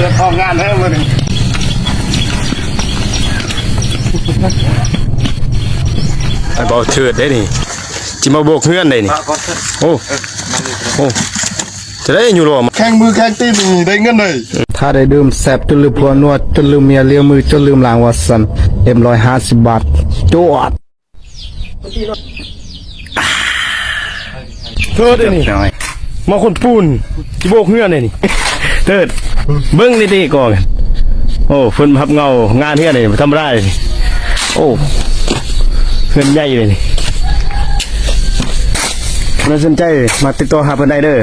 ອອກງານແທ້ມື້ນີ້ ໄອ້ເບົາເທີດເດ້ນີ້ ຊິມາໂບກເຮືອນໄດ້ນີ້. ໂອ້ ໂອ້ ຈະໄດ້ຢູ່ຫຼໍ ແຂ່ງມືແຂ່ງຕີນນີ້ໄດ້ເງິນເດ້. ຖ້າໄດ້ດື່ມແຊບຈົນລືມຜົວນົວ ຈົນລືມເມຍລ້ຽງໝູ ຈົນລືມລ້າງວ່າຊັ້ນ ເອັມຮ້ອຍຫ້າສິບບາດ ຈວດ. ເທີດເດ້ນີ້ ມາຂົນປູນ ຊິໂບກເຮືອນເດ້ນີ້ ເທີດ ເບິ່ງເດ້ໆ ກໍ ໂອ້ ເພິ່ນຮັບເງົາງານເຮືອນນີ້ ບໍ່ທຳມະດາເດ້ນີ້. ໂອ້ ເຮືອນໃຫຍ່ເດ້ນີ້ ຜູ້ໃດສົນໃຈມາຕິດຕໍ່ຫາເພິ່ນໄດ້ເດີ.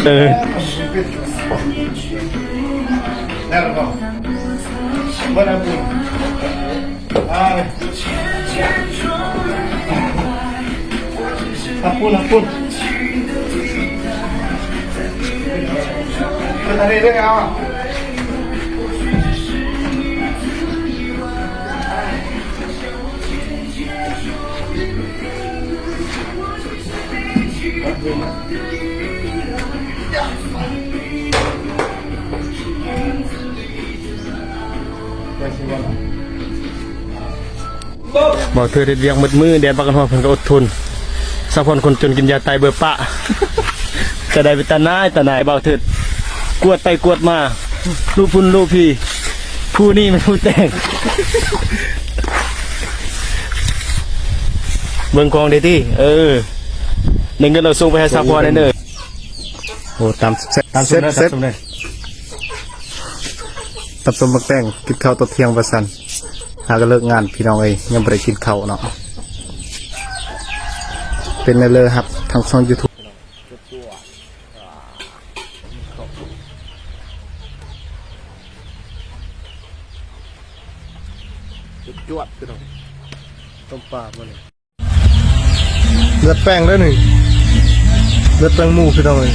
ເອີ ບໍ່ເທີດເຮັດວຽກໝົດມື້ ແດດບັກກະຮອດ ເພິ່ນກໍອົດທົນ. ສະພອນຄົນຈົນກິນຢາຕາຍເບີປະ ຈະໄດ້ໄປຕາໜ່າຍຕາໜ່າຍ. ບ່າວເທີດກວດໄປກວດມາ ລູກພຸ້ນລູກພີ້ ຜູ້ນີ້ແມ່ນຜູ້ແຕ່ງ. ເບິ່ງຂອງເດ້ຕິ ເອີ ໄດ້ເງິນແລ້ວສົ່ງໄປໃຫ້ສະພອນແດ່ເດີ. ໂອ້ ຕຳແຊບ ຕຳເສັດ ຕຳເສັດ ຕຳເສັດ ຕຳສົ້ມໝາກແຕງ ກິນເຂົ້າຕອນທ່ຽງວ່າຊັ້ນ. ຫາກໍເລີກງານພີ່ນ້ອງເອີຍ ຍັງບໍ່ໄດ້ກິນເຂົ້າເນາະ. ເປັນແນວເລີຮັບທາງຊ່ອງຢູທູບ ຈວດໆ ພີ່ນ້ອງ ຕົ້ມປາມື້ນີ້. ເລືອດແປ້ງເດີນີ້ ເລືອດແປ້ງໝູພີ່ນ້ອງເອີຍ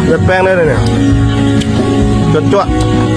ເລືອດແປ້ງເດີນີ້ ຈວດໆ.